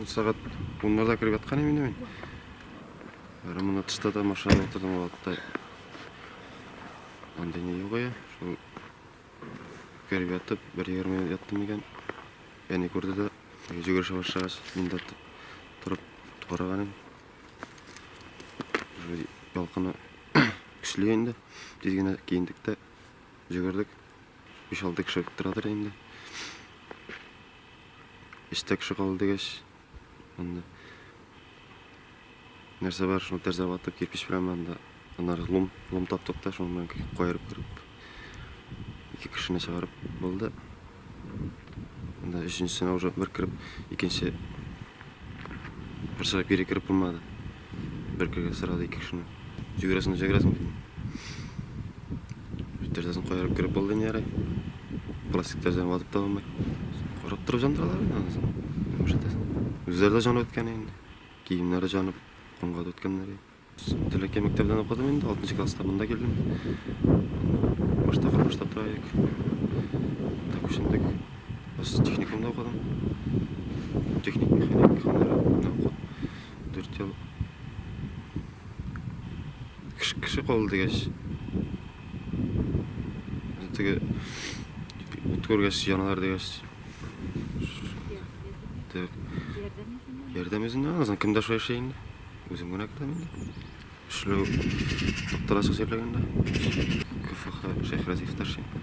Сәгать 10-ларда кереп яткан идем инде мин. Бары монда тышта да машинада утырдым ул вакытта. Андый ни юк я. Шул кереп ятып, 1:20 яттым икән. Әни күрде дә, йөгерешә башлагач, мин дә торып караган идем. Уже ялкыны көчле инде. Тиз генә киендек тә йөгердек. 5-6 кеше торадыр инде. Эчтә кеше калды дигәч, анда нәрсә бар, шуны тәрәзә ватып, кирпеч белән анда. Аннары лом, лом таптык та, шуның белән каерып кереп, ике кешене чыгарып булды. Анда өченчесенә уже бер кереп, икенче бер чыгып кире кереп булмады. Бер кергәч сразу ике кешене. Җөгерәсең, җөгерәсең бит. Тәрәзәсен каерып кереп булды инде ярай. Пластик тәрәзәне ватып та булмый. Карап торып жандыралар инде анысын. Нишләтәсең? Үзләре дә җанып үткән инде. Киемнәре җанып, канга да үткәннәр. Теләкәй мәктәбеннән укыдым инде, 6 класста монда килдем. Башта Кормышта тора идек. Монда күчендек. Без техникумда укыдым. Техник механик һөнәре укып 4 ел. Кеше, кеше калды дигәч. Теге ут күргәч яналар дигәч. Теге ярдәм йөзеннән, аннан кемдә шулай эшли инде? Үзем генә керәм инде. Эшләү тукталачак җирлегендә. КФХ Шәйхразиевта эшлим.